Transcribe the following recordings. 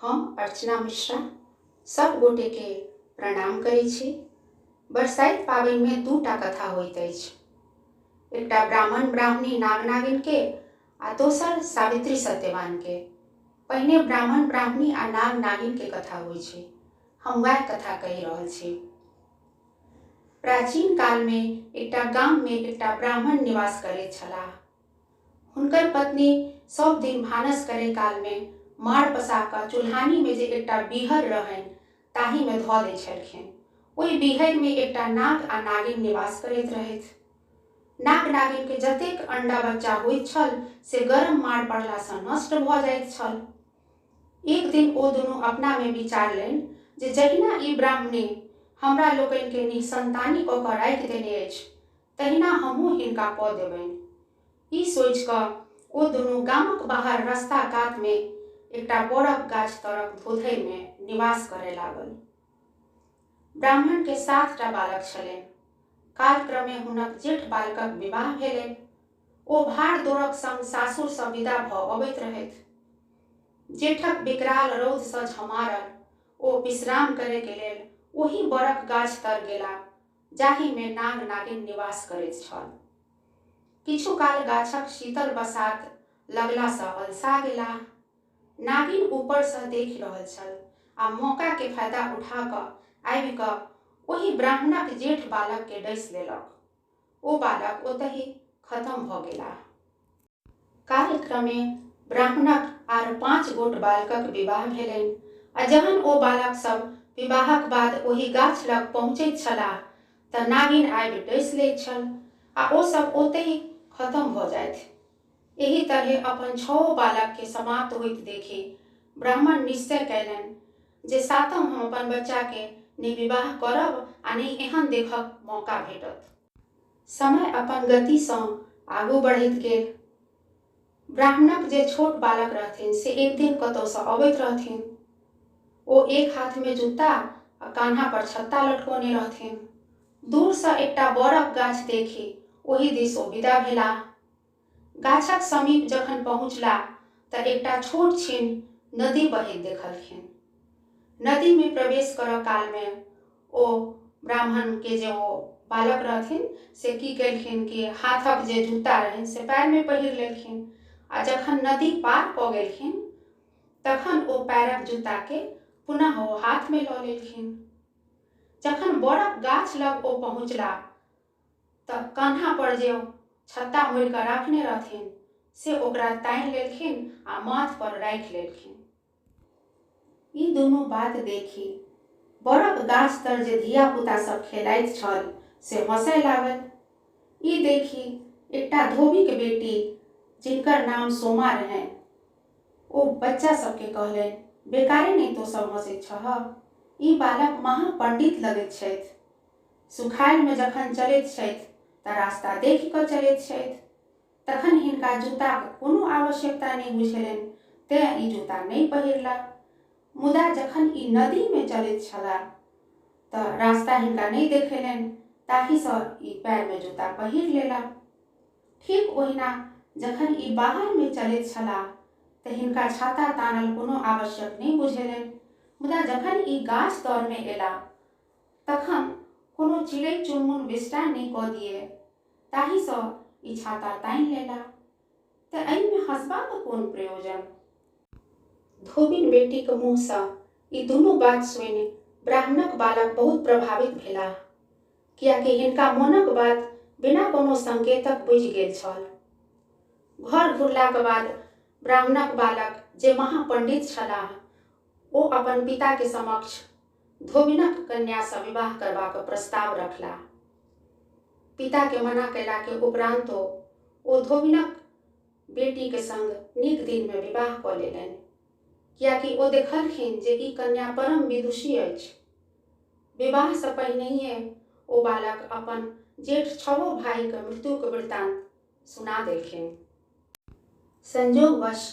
हम अर्चना मिश्रा सब गोटे के प्रणाम करै छी। बरसाइत पाबनिमे दूटा कथा होइत अछि, एकटा ब्राह्मण ब्राह्मणी नाग नागिन के आ दोसर सावित्री सत्यवान के। पहिने ब्राह्मण ब्राह्मणी आ नाग नागिन के कथा होइ छै, हम वएह कथा कहि रहल छी। प्राचीन कालमे एकटा गाममे एकटा ब्राह्मण निवास करैत छलाह। हुनकर पत्नी सब दिन भानस करै कालमे माड़ पसा कऽ चूल्हानीमे जे एकटा बीहर रहनि ताहिमे धऽ दै छलखिन। ओहि बीहरिमे एकटा नाग आ नागिन निवास करैत रहथि। नाग नागिनके जतेक अंडा बच्चा होइत छल से गरम माड़ पड़लासँ नष्ट भऽ जाइत छल। एक दिन ओ दुनू अपनामे विचारलनि जे जहिना ई ब्राह्मणी हमरा लोकनिके निःसंतानी कऽ कऽ राखि देने अछि तहिना हमहूँ हिनका कऽ देबनि। ई सोचि कऽ ओ दुनू गामक बाहर रस्ता कातमे एकटा बड़क गाछ तरक धोधरिमे निवास करय लागल। ब्राह्मणके 7टा बालक छलनि। कालक्रमे हुनक जेठ बालकक विवाह भेलनि। ओ भार-दोरक संग सासुरसँ विदा भऽ अबैत रहथि। जेठक विकराल रौदसँ झमारल ओ विश्राम करयके लेल ओही बड़क गाछ तर गेला जाहिमे नाग-नागिन निवास करैत छल। किछु काल गाछक शीतल बसात लगलासँ अलसा गेलाह। नागिन ऊपरसँ देखि रहल छल आ मौकाके फायदा उठा कऽ आबि कऽ ओहि ब्राह्मणक जेठ बालकके डसि लेलक। ओ बालक ओतहि खतम भऽ गेलाह। कालक्रमे ब्राह्मणक आर 5 गोट बालकक विवाह भेलनि आ जहन ओ बालक सब विवाहक बाद ओहि गाछ लग पहुँचैत छलाह तऽ नागिन आबि डसि लैत छल आ ओ सब ओतहि खतम भऽ जाथि। एहि तरहे अपन 6 बालकके समाप्त होइत देखि ब्राह्मण निश्चय कयलनि जे सातम हम अपन बच्चाके नहि विवाह करब आ नहि एहन देखक मौका भेटत। समय अपन गतिसँ आगू बढ़ैत गेल। ब्राह्मणक जे छोट बालक रहथिन से एक दिन कतौसँ अबैत रहथिन। ओ एक हाथमे जूता आ कान्हा पर छत्ता लटकौने रहथिन। दूरसँ एकटा बड़क गाछ देखि ओहि दिस ओ विदा भेलाह। गाछक समीप जखन पहुँचलाह तऽ एकटा छोट छिन नदी बहैत देखलखिन। नदीमे प्रवेश करऽ कालमे ओ ब्राह्मणके जे ओ बालक रहथिन से की केलखिन कि हाथक जे जूता रहनि से पैरमे पहिर लेलखिन आ जखन नदी पार कऽ गेलखिन तखन ओ पैरक जूताके पुनः ओ हाथमे लऽ लेलखिन। जखन बड़क गाछ लग ओ पहुँचला तऽ कान्हा पर जे छत्ता मोड़ि कऽ राखने रहथिन से ओकरा तानि लेलखिन आ माथ पर राखि लेलखिन। ई दुनू बात देखि बड़क गाछ तर जे धिया-पुता सब खेलाइत छल से हँसय लागल। ई देखि एकटा धोबीक बेटी जिनकर नाम सोमा रहनि ओ बच्चा सबके कहलनि, बेकारे नहि तों सब हँसैत छह। ई बालक महापंडित लगैत छथि। सुखायलमे जखन चलैत छथि तऽ रास्ता देखि कऽ चलैत छथि। तखन हिनका जूताक कोनो आवश्यकता नहि बुझेलनि तेँ ई जूता नहि पहिरला। मुदा जखन ई नदीमे चलैत छलाह तऽ रास्ता हिनका नहि देखेलनि ताहिसँ ई पैरमे जूता पहिर लेला। ठीक ओहिना जखन ई बाहरमे चलैत छलाह तऽ हिनका छाता तानल कोनो आवश्यक नहि बुझेलनि। मुदा जखन ई गाछ तरमे एला तखन कोनो चिड़ै-चुनमुन विष्टा नहि कऽ दिअए ताहिसँ ई छाता तानि लेला। तेँ एहिमे हँसबाक कोन प्रयोजन? धोबिन बेटीक मुँहसँ ई दुनू बात सुनि ब्राह्मणक बालक बहुत प्रभावित भेलाह। किएकि हिनका मोनक बात बिना कोनो संकेतक बुझि गेल छल। घर घुरलाक बाद ब्राह्मणक बालक जे महापंडित छलाह ओ अपन पिताके समक्ष धोबिनक कन्यासँ विवाह करबाक प्रस्ताव रखलाह। पिताके मना कयलाके उपरान्तो ओ धोबिनक बेटीक संग नीक दिनमे विवाह कऽ लेलनि। किएकि ओ देखलखिन जे ई कन्या परम विदुषी अछि। विवाहसँ पहिनहिये ओ बालक अपन जेठ छवो भाइक मृत्युक वृत्तान्त सुना देलखिन। संयोगवश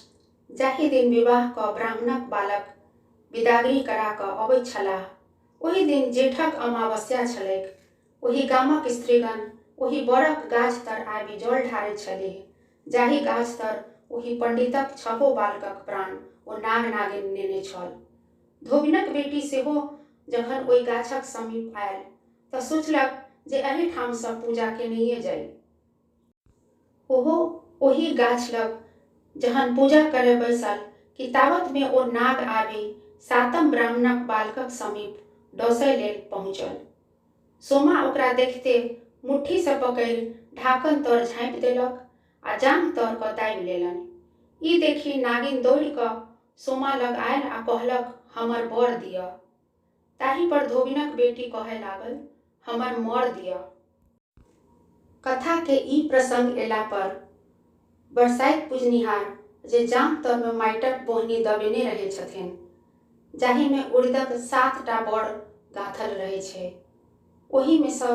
जाहि दिन विवाह कऽ ब्राह्मणक बालक विदागरी करा कऽ अबैत छलाह ओहि दिन जेठक अमावस्या छलैक। ओहि गामक स्त्रीगण ओहि बड़क गाछ तर आबि जल ढारैत छलीह जाहि गाछ तर ओहि पंडितक छहो बालकक प्राण ओ नाग-नागिन नेने छल। धोबिनक बेटी सेहो जखन ओहि गाछक समीप आयल तऽ सोचलक जे एहि ठामसँ पूजा केनहिये जाइ। ओहो ओही गाछ लग जहन पूजा करय बैसल कि तावतमे ओ नाग आबि सातम ब्राह्मणक बालकक समीप डँसय लेल पहुँचल। सोमा ओकरा देखिते मुट्ठीसँ पकड़ि ढाकन तर झाँपि देलक आ जाँघ तर कऽ दाबि लेलनि। ई देखि नागिन दौड़ि कऽ सोमा लग आयल आ कहलक हमर बड़ दिअ। ताहि पर धोबिनक बेटी कहय लागल हमर मर दिअ। कथा के ई प्रसंग एला पर बरसाइत पुजनिहार जे जाँघ तर मे माइटक बोहनी दबेने रहै छथिन जाहि मे उड़िदक सातटा बड़ गाँथल रहै छै ओहि मे सँ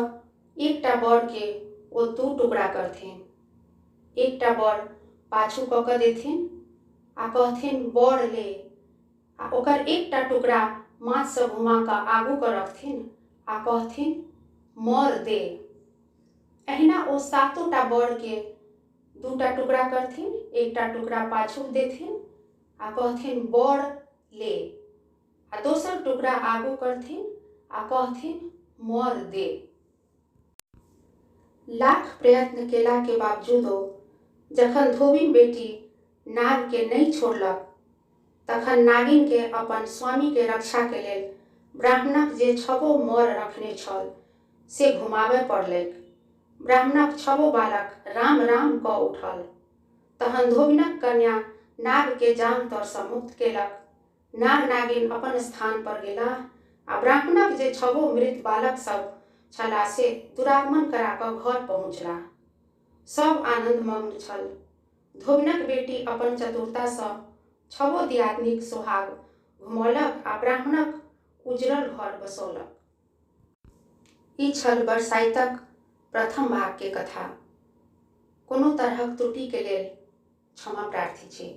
एकटा बड़ के ओ दू टुकड़ा करथिन। एकटा बड़ पाछू कऽ कऽ देथिन आ कहथिन बड़ ले आ ओकर एकटा टुकड़ा माथ सँ घुमा कऽ आगू कऽ रखथिन आ कहथिन मर दे। एहिना ओ सातोटा बड़ के दूटा टुकड़ा करथिन, एकटा टुकड़ा पाछू देथिन आ कहथिन बड़ ले आ दोसर टुकड़ा आगू करथिन आ कहथिन मर दे। लाख प्रयत्न केला के बावजूदो जखन धोबिन बेटी नाग के नहि छोड़लक तखन नागिन के अपन स्वामी के रक्षा के लेल ब्राह्मणक जे छबो मर रखने छल से घुमाबय पड़लैक। ब्राह्मणक छबो बालक राम-राम कऽ उठल। तहन धोबिनक कन्या नाग के जाँघ तर सँ मुक्त केलक। नाग-नागिन अपन स्थान पर गेलाह आ ब्राह्मणक जे छबो मृत बालक सब छलाह से दुरागमन करा कऽ घर पहुँचलाह। सब आनन्दमग्न छल। धोबिनक बेटी अपन चतुरता सँ छबो दियादनीक सोहाग घुमौलक आ ब्राह्मणक उजरल घर बसौलक। ई छल बरसाइतक प्रथम भाग के कथा। कोनो तरहक त्रुटि के लेल क्षमा प्रार्थी छी।